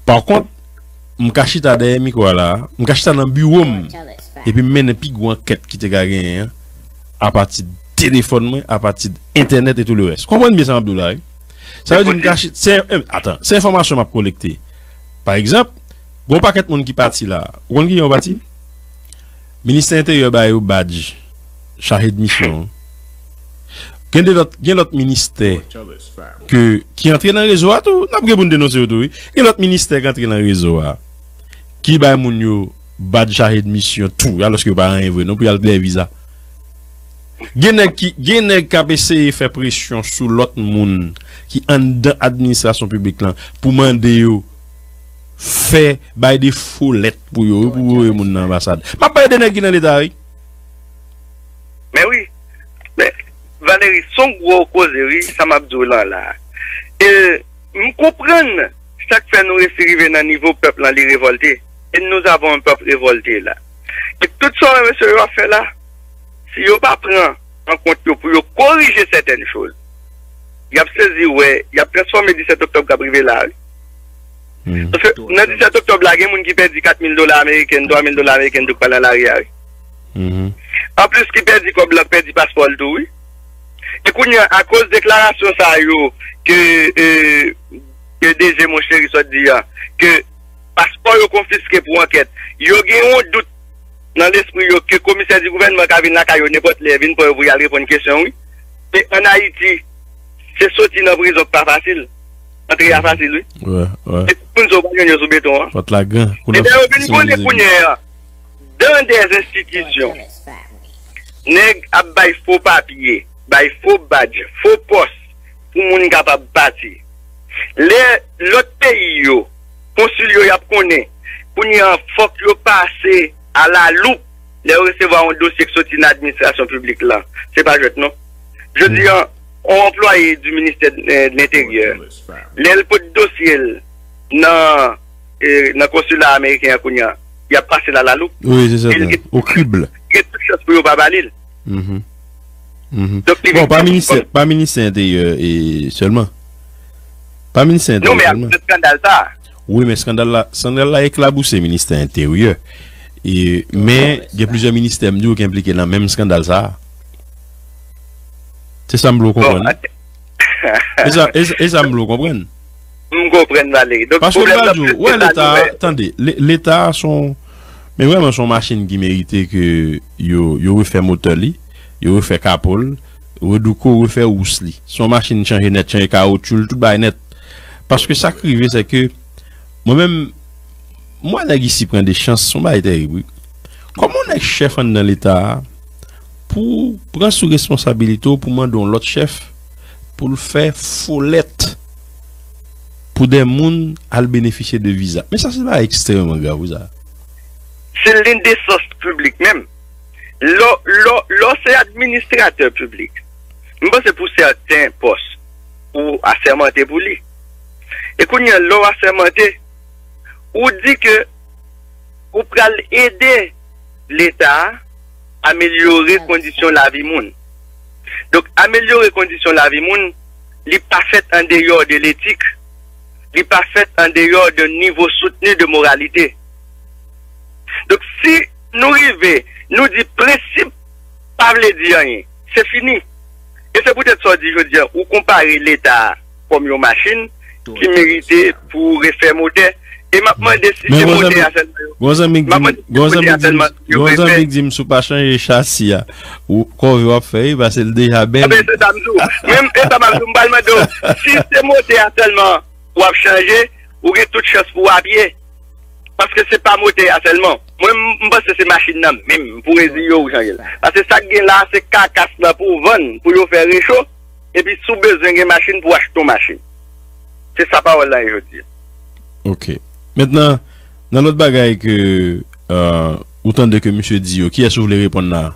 Pa kont, m ka chita dèyè mikwo a la, m ka chita nan biwo m, epi m mennen pi gwo ankèt ki te ka genyen an, apati de telefòn mwen, apati de entènèt e tou le rès. Konprann byen sa m ap di w la, wi. Sa vle di m ka chita, se, eh, atan, se enfòmasyon m ap kolekte. Pa egzanp, gen yon pakèt moun ki pati la. Ou konn kijan yo pati? Ministè Enteryè ba yo badj chaje de misyon. Gen de lòt, gen lòt ministè ke, ki antre nan rezo a tou, n ap gen pou n denonse yo tou, wi. Gen lòt ministè ki antre nan rezo a, ki bay moun yo badj chaje de misyon tou, alòske yo pa anyen vre non, pou y al dèyè viza. Gen nèg ki, gen nèg k ap eseye fè presyon sou lòt moun ki anndan administrasyon piblik lan pou mande yo fè, bay de fo lèt pou yo, wi, pou voye moun nan anbasad. M ap pale de nèg ki nan Leta, wi. Men wi. Men, Valery, se yon gwo koze, wi, sa m ap di w lan la. E m konprann sa k fè nou resi rive nan nivo pèp lan li revòlte. Et nous avons un peuple révolté la. E tout sa w wè mesye yo ap fè la, si yo pa pran an kont yo pou yo korije sètèn choz, y ap sezi wè, y ap transfòme disèt oktòb k ap rive la, wi. Paske nan disèt oktòb la, gen moun ki pèdi kat mil dola ameriken, twa mil dola ameriken, tou k pa nan lari a, wi. Anplis, ki pèdi kòb lan, k pèdi paspò l tou, wi. E kounye a, akoz deklarasyon sa yo ke, e, ke D G Moncheri sot di a, ke paspò yo konfiske pou ankèt, yo gen yon dout nan lespri yo ke komisè di gouvènman ka vin lakay yo nenpòt lè, vin pran yo pou y al reponn kesyon, wi. E ann Ayiti, se soti nan prizon k pa fasil. Antre a fasil, wi. Wè, wè. E moun sa yo pa jwenn yo sou beton an. Pòt la gran. Ebyen, yo vin konnen kounye a, dans des institutions, nèg ap bay fo papye, bay fo badj, fo pòs pou moun kapab pati. Lè lòt peyi yo, konsil yo, y ap konnen, kounye a, fòk yo pase alaloup lè yo resevwa yon dosye k soti nan administrasyon piblik lan. Se pa jwèt, non. Jodi a, yon anplwaye di ministè de, de lenteryè, lè l pot dosye l nan, e, nan konsila ameriken an kounye a, y ap pase l alaloup. Wi, se sèten. O krib. Gen tout chans pou yo pa ba li l. Mhm. Mhm. Donk, li vin bon, pa ministè, pa ministè enteryè e sèlman. Pa ministè enteryè sèlman. Non, men akoz de skandal sa a. Wi, men skandal la, skandal la eklabouse ministè enteryè. E, men, gen plizyè ministè, m di w, ki enplike nan menm skandal sa a. Se sa m vle w konprann. E sa, e sa, e sa m vle w konprann. M konprann, Valery. Donk, paske m pral di w, wè, Leta, tande, Le-, Leta se yon, men vrèman se yon machin ki merite ke yo, yo refè motè li, yo refè kapo l, redouko, refè wous li. Se yon machin chanje nèt, chanje kawotchou l, tout bagay nèt. Paske sa k rive, se ke mwen menm, m wè nèg isi pran de chans, se yon bagay terib, wi. Kòman yon nèg chèf anndan Leta a, pou w pran sou responsabilite w pou mande yon lòt chèf pou l fè fo lèt pou de moun al benefisye de viza. Men sa se bagay ekstrèmeman grav, wi, sa. Se lendesans piblik menm. Lè w, lè w, lè w se administratè piblik, m panse pou sèten pòs, ou asèmante pou li. E kounye a, lè w asèmante, ou di ke ou pral ede Leta a amelyore kondisyon lavi moun. Donk, amelyore kondisyon lavi moun, li pa fèt an deyò de letik, li pa fèt an deyò de nivo soutni de moralite. Donk, si nou rive, nou di prensip pa vle di anyen, se fini. E se poutèt sa w di jodi a, ou konpare Leta a kòm yon machin ki merite pou refè motè. E m ap mande si se motè a sèlman yo, m ap mande si se motè a sèlman yo refè. Gon zanmi k di m, si w pa chanje chasi a, ou kòve w ap fè, wi, paske l deja bèl. Enben, se sa m di w. Menm, e sa m ap di w, m pral mande w, si se motè a sèlman w ap chanje, ou gen tout chans pou w a pye. Paske se pa motè a sèlman. Mwen, m, m panse se machin nan menm pou reziye w chanje l. Paske sa k gen la, se kakas lan pou vann, pou yo fè recho, epi si w bezwen gen machin pou w achte yon machin. Se sa pawòl la ye jodi a. Ok. Mentnan, nan lòt bagay ke, euh, ou tande ke misye di yo, kiyès ou vle reponn la?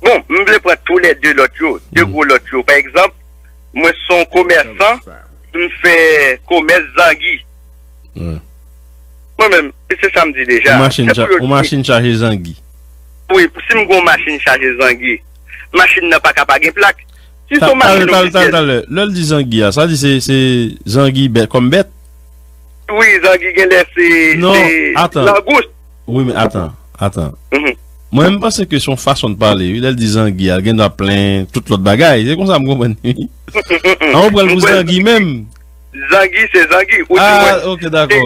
Bon, m vle pran toulède lòt yo, de gwo lòt yo. Pa egzanp, mwen se yon komèsan, m fè komès zangi. Wi. Mwen menm, e se sa m di deja. Yon machin cha-, yon machin chaje zangi. Wi, si m gen yon machin chaje zangi, machin nan pa ka pa gen plak. Si se yon machin ofisye. Talè, lè l di zangi a, sa di se, se zangi bèt kòm bèt? Wi, zangi genlè se, se langous. Wi, men atan, atan. Mwen, m panse ke se yon fason de pale, wi. Lè l di zangi a, l gen dwa plen tout lòt bagay. Se konsa m konprann li. An, ou pran l pou zangi menm. Zangi, se zangi. Ou di mwen. Ah, ok, dakò.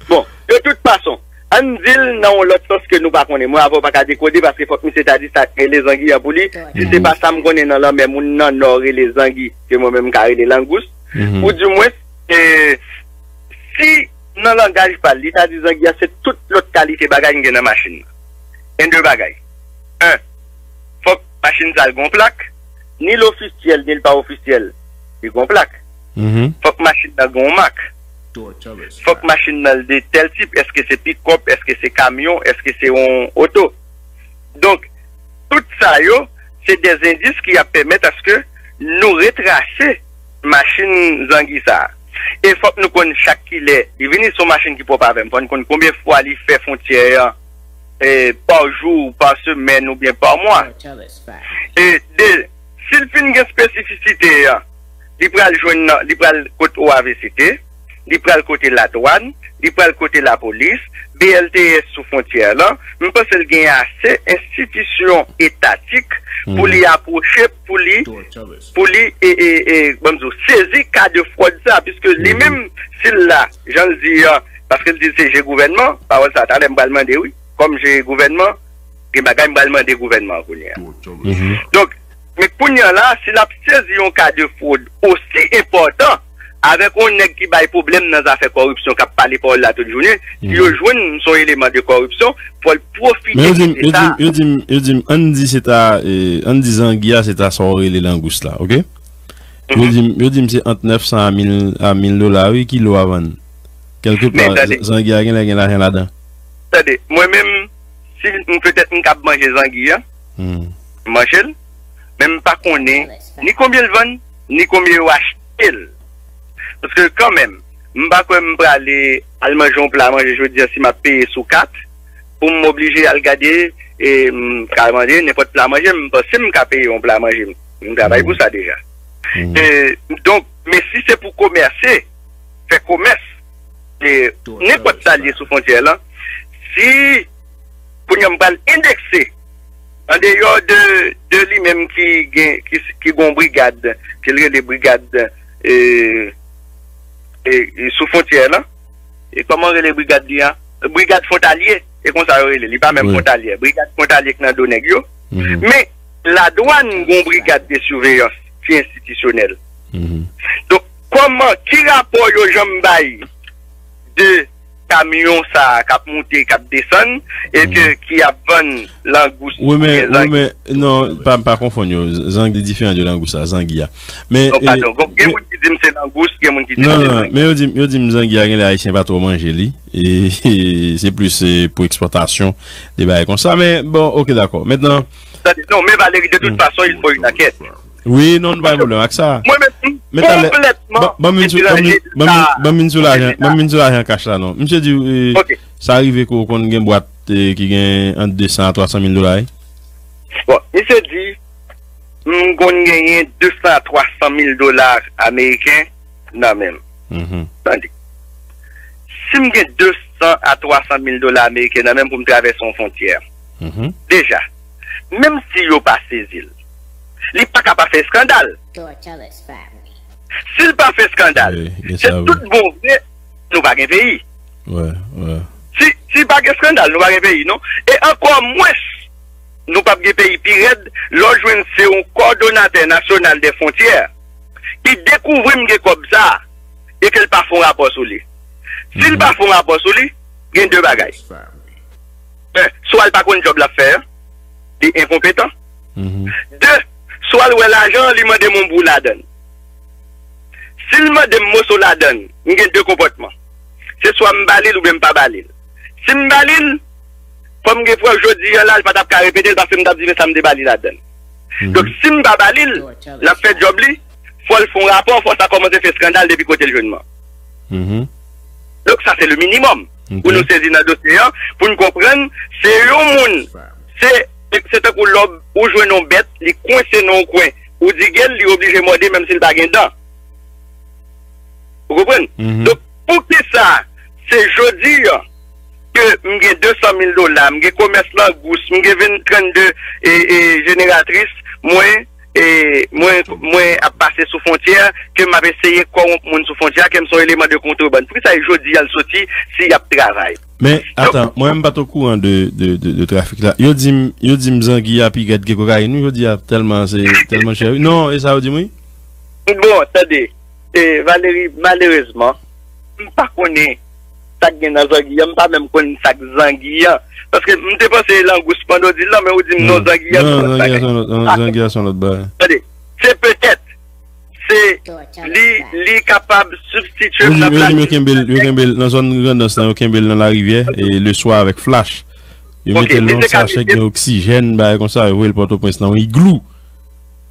Bon, de tout fason, ann di l nan yon lòt sans ke nou pa konnen. Mwen avè w pa ka dekode paske fòk misye ta di sa k rele zangi an pou li. Si se pa sa m konnen nan lanmè moun nan Nò rele zangi, ke mwen menm m ka rele langous. Ou di mwen, e, si nan langaj pa l, li ta di zangi a se tout lòt kalite bagay m gen nan machin nan. En de bagay. En, fòk machin sa l gen yon plak, ni l ofisyèl, ni l pa ofisyèl, li gen yon plak. Fòk machin nan gen yon mak. Fòk machin nan de tèl tip, èske se pikòp, èske se kamyon, èske se yon oto. Donk, tout sa yo, se de endis ki ap pèmèt aske nou retrase machin zangi sa a. E fòk nou konn chak kilè li vini, se yon machin ki pwòp avè m. Fò n konn konbyen fwa li fè fwontyè an, e, pa jou, pa semèn oubyen pa mwa. E de, si l fin gen espesifisite an, li pral jwenn nan, li pral kot O A V C T, li pral kote ladwàn, li pral kote lapolis, B L T S sou fwontyè lan. M panse l gen ase enstitisyon etatik pou li apwoche, pou li, pou li, e, e, e, ban m di w, sezi ka de fwòd sa, piske li menm, si l la, jan l di an, paske l di l se je gouvènman, pawòl sa, talè m pral mande, wi, kòm je gouvènman, gen bagay m pral mande gouvènman an kounye a. Donk, men kounye a la, si l ap sezi yon ka de fwòd osi enpòtan, avèk yon nèg ki bay pwoblèm nan zafè kòripsyon, k ap pale pawòl la tout jounen, si yo jwenn m se yon eleman de kòripsyon, fò l pwofite de sa. Men yo di m, yo di m, yo di m, yo di m, ann di se ta, e, ann di zangi a, se ta sa w rele langous la, oke? Yo di m, yo di m se ant nèf san a mil, a mil dola, wi, kilo a vann. Kèlkepa, zangi a genlè gen lajan ladan. Tande, mwen menm, si m, petèt m kab manje zangi a, m manje l, men m pa konnen ni konbyen l vann, ni konbyen yo achte l. Paske kanmenm, m pa kwè m prale al manje yon pla manje jodi a si m ap peye sou kat, pou m oblije al gade, e m ka manje nenpòt pla manje, m panse m ka peye yon pla manje. M travay pou sa deja. E, donk, men si se pou komèse, fè komès, e, nenpòt sa l ye sou fwontyè lan, si kounye a m pral endekse, andeyò de, de li menm ki gen, ki, ki gon brigad, ke l rele brigad, e, e, e, sou fwontyè lan, e kòman rele brigad li an? Brigad fwontalye, e konsa yo rele, li pa menm fwontalye. Brigad fwontalye k nan do nèg yo. Men, ladwàn gon brigad de siveyans ki enstitisyonèl. Donk, kòman, ki rapò yo janm bay de kamyon sa a k ap moute, k ap desann, e ke, ki ap vann langous oubyen zangi? Wi, men, wi, men, non, pa, pa konfonn yo. Zangi diferan de langous la, zangi a. Men, non, e, padon. Gen moun ki di m se langous, gen moun ki di m se zangi. Non, non, men yo di, yo di m zangi a, genlè Ayisyen pa twò manje li. E, e se plis, e, pou ekspòtasyon, de bagay konsa. Men, bon, oke, dakò. Mentnan, tande, non, men Valérie, de toute façon, il faut une enquête. Wi, non, nou pa gen pwoblèm ak sa. Mwen menm, m konplètman ban m vin sou, ban m vin, ban m vin, ban m vin sou lajan, ban m vin sou lajan kach la, non. Misye di, e, sa rive ke w konn gen bwat, e, ki gen ant de san a twa san mil dola, wi. Bon, misye di, m konn genyen de san a twa san mil dola ameriken nan men m. Tande. Si m gen de san a twa san mil dola ameriken nan men m pou m travèse yon fwontyè, deja, menm si yo pa sezi l, li pa ka pa fè eskandal. Si l pa fè eskandal, se tout bon vre, nou pa gen peyi. Si, si pa gen eskandal, nou pa gen peyi, non. E ankò mwens, nou p ap gen peyi pi rèd lè w jwenn se yon kòdonatè nasyonal dè fwontyè ki dekouvri m gen kòb sa a e ke l pa fè yon rapò sou li. Si l pa fè yon rapò sou li, gen de bagay. Yen, swa l pa konn djòb l ap fè a, li enkonpetan. De, swa l wè lajan an, li mande m yon bout ladan l. Si l mande m moso ladan l, m gen de konpòtman. Se swa m ba li l oubyen m pa ba li l. Si m ba li l, fò m gen prèv jodi a la, l pa t ap ka repete l paske m t ap di men sa m te ba li ladan l. Donk, si m pa ba li l, l ap fè djòb li, fò l fè yon rapò, fò sa kòmanse fè eskandal depi kote l jwenn mwen. Donk, sa se le minimòm pou nou sezi nan dosye an, pou n konprann, se yon moun, se, se tankou lè w jwenn yon bèt, li kwense nan yon kwen, ou dige l, li oblije mòde menm si l pa gen dan. Ou konprann? Donk, poukisa se jodi a ke m gen de san mil dola, m gen komès langous, m gen ven, trannde, e, e, jeneratris, mwen, e, mwen, mwen ap pase sou fwontyè, ke m ap eseye kòwonp moun sou fwontyè, ke m se yon eleman de kontrebann? Poukisa e jodi a l soti si y ap travay? Men, atan, mwen menm m pa t okouran de, de, de, de trafik la. Yo di m, yo di m zangi a pi rèd ke kokayin, wi, jodi a, tèlman se, tèlman chè, wi. Non, e sa yo di m, wi. Bon, tande, e, Valérie, malerezman, m pa konnen sa k gen nan zangi an, m pa menm konn sa k zangi an. Paske m te panse langous pandan w di l lan, men ou di m non, zangi an se yon lòt bagay. Non, zangi an se yon lòt, non, zangi an se yon lòt bagay. Tande, se petèt, se li, li kapab sibstitye m nan plastik. Yo di m, yo di m yo kenbe l, yo kenbe l nan zòn Grandans lan, yo kenbe l nan larivyè, e leswa avèk flach. Yo mete l nan yon sachè ki gen oksijèn, bagay konsa, yo voye l Pòtoprens nan yon iglou.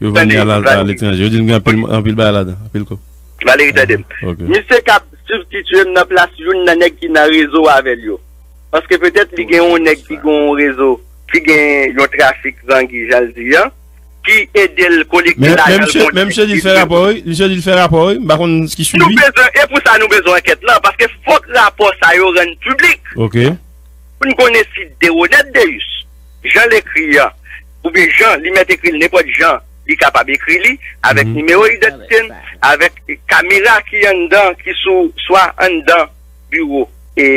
Yo vann li a la- a letranje. Yo di l gen anpil, anpil bagay ladan, anpil kòb. Valery, tande m. Ok. Misye k ap sibstitye m nan plas youn nan nèg ki nan rezo avè l yo. Paske petèt li gen yon nèg ki gen yon rezo, ki gen yon trafik zangi, jan l di an, ki ede l kolekte lajan l. Men misye di l fè rapò, wi. Misye di l fè rapò, wi. M pa konn ki swivi. Nou bezwen, e pou sa nou bezwen ankèt lan, paske fòk rapò sa yo rann piblik. Ok. Pou n konnen si Deronette Deus, jan l ekri an, oubyen jan li mèt ekri l, nenpòt jan li kapab ekri li, avèk nimewo idantite n, avèk kamera ki anndan, ki sou, swa anndan biwo, e,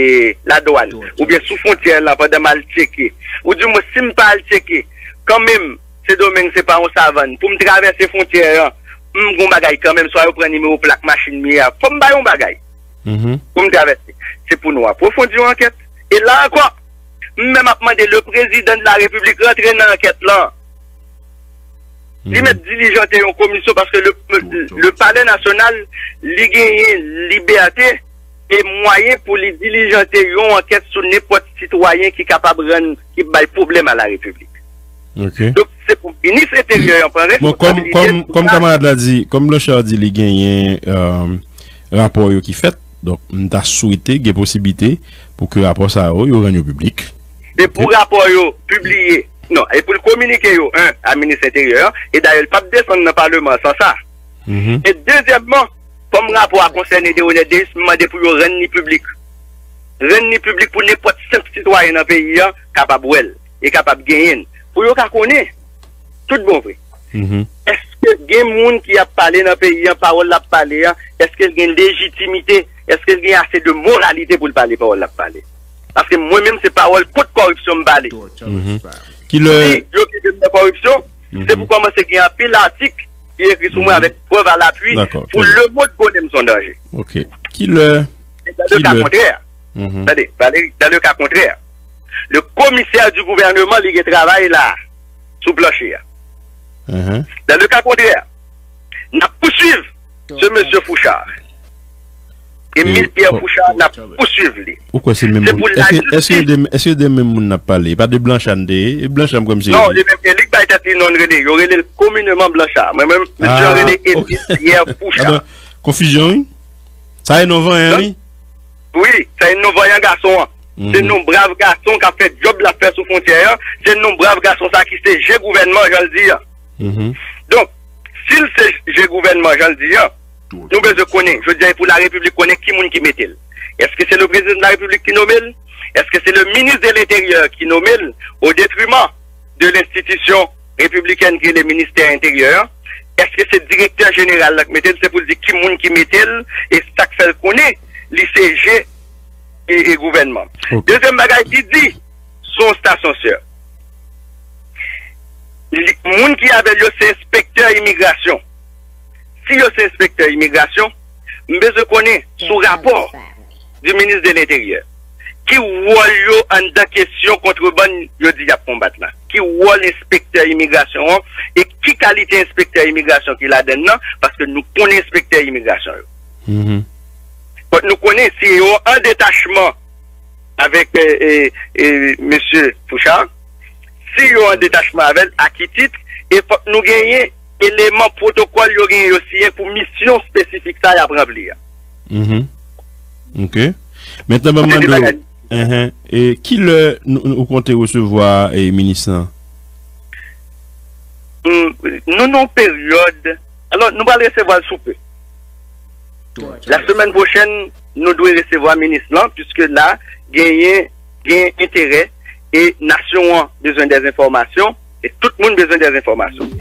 ladwàn, oubyen sou fwontyè lan pandan m al tcheke. Oudimwen, si m pa al tcheke, kanmenm, Sendomeng se pa yon savann. Pou m travèse fwontyè an, m gon bagay kanmenm, swa yo pran nimewo plak machin m ye a. Fò m bay yon bagay. Pou m travèse. Se pou nou apwofondi yon ankèt. E la ankò, m menm ap mande le président de la République rantre nan ankèt lan. Li mèt dilijante yon komisyon paske le, le Palè Nasyonal, li genyen libète e mwayen pou li dilijante yon ankèt sou nenpòt sitwayen ki kapab rann, ki bay pwoblèm a la Repiblik. Ok. Donk, se pou minis enteryè an pran responsabilite. Bon, kòm, kòm, kòm kamarad la di, kòm Blanchard di li genyen, euh, rapò yo ki fèt, donk, m ta swete gen posiblite pou ke rapò sa yo, yo rann yo piblik. E pou rapò yo pibliye, non, e pou l kominike yo, en, a minis enteryè an, e dayè, l p ap desann nan Paleman an san sa. E dezyèmman, kòm rapò a konsène Deronette Deus, m mande pou yo rann li piblik. Rann li piblik pou nenpòt senp sitwayen nan peyi an kapab wè l e kapab genyen l. Pou yo ka konnen, tout bon vre. Èske gen moun ki ap pale nan peyi an, pawòl l ap pale an, èske l gen lejitimite, èske l gen ase de moralite pou l pale pawòl l ap pale? Paske mwen menm, se pawòl kont kòripsyon m pale. Kilè... Si yo kite m nan kòripsyon, se pou kòmanse gen anpil atik ki ekri sou mwen avèk prèv a lapui pou lemonn konnen m se yon danje. Ok. Kilè... Dans le cas contraire, tande, Valérie, dans le cas contraire, le commissaire du gouvernement, li gen travay la, sou planche a. Dans le cas contraire, n ap pouswiv se mesye Fouchard. Emile Pierre Fouchard, n ap pouswiv li. Ou kwè se menm moun? Èske, èske de, èske de menm moun n ap pale? E pa de Blanchard n te ye? E Blanchard m kwè m se... Non, li menm, e li k bay tèt li non l rele. Yo rele l komineman Blanchard. Mwen menm, mesye an rele Emile Pierre Fouchard. Konfizyon, wi. Sa e non vanyan, wi. Wi, sa e non vanyan gason an. Se non brav gason k ap fè djòb l ap fè sou fwontyè an. Se non brav gason sa ki se je gouvènman, jan l di an. Donk, si l se je gouvènman, jan l di an, nou bezwen konnen, jodi a, e pou Larepiblik konnen ki moun ki mete l. Èske se le président de la République ki nome l? Èske se le ministre de l'Intérieur ki nome l, au détriment de l'institution républicaine ki rele ministè enteryè an? Èske se direktè jeneral la k mete l? Se pou l di ki moun ki mete l e sa k fè l konnen li se je e, e gouvènman. Dezyèm bagay, li di se yon stasyon sè. Li, moun ki avè l yo se enspektè imigrasyon. Si yo se enspektè imigrasyon, m bezwen konnen sou rapò du ministre de l'Intérieur, ki wòl yo anndan kesyon kontrebann yo di y ap konbat la? Ki wòl enspektè imigrasyon an e ki kalite enspektè imigrasyon ki ladann nan? Paske nou konnen enspektè imigrasyon yo. Fòk nou konnen si yo an detachman avèk, e, e, e, mesye Fouchard, si yo an detachman avè l, a ki tit, e fòk nou genyen eleman pwotokòl yo genyen yo siyen pou misyon espesifik sa y ap ranpli a. Ok. Mentnan, ban m mande w, e kilè nou, ou konte resevwa, e, minis lan? Nou nan yon peryòd, alò, nou pral resevwa l sou pe. Lasemèn pwochèn, nou dwe resevwa minis lan, piske la, genyen, gen enterè, e nasyon an bezwen dè enfòmasyon, e tout moun bezwen dè enfòmasyon.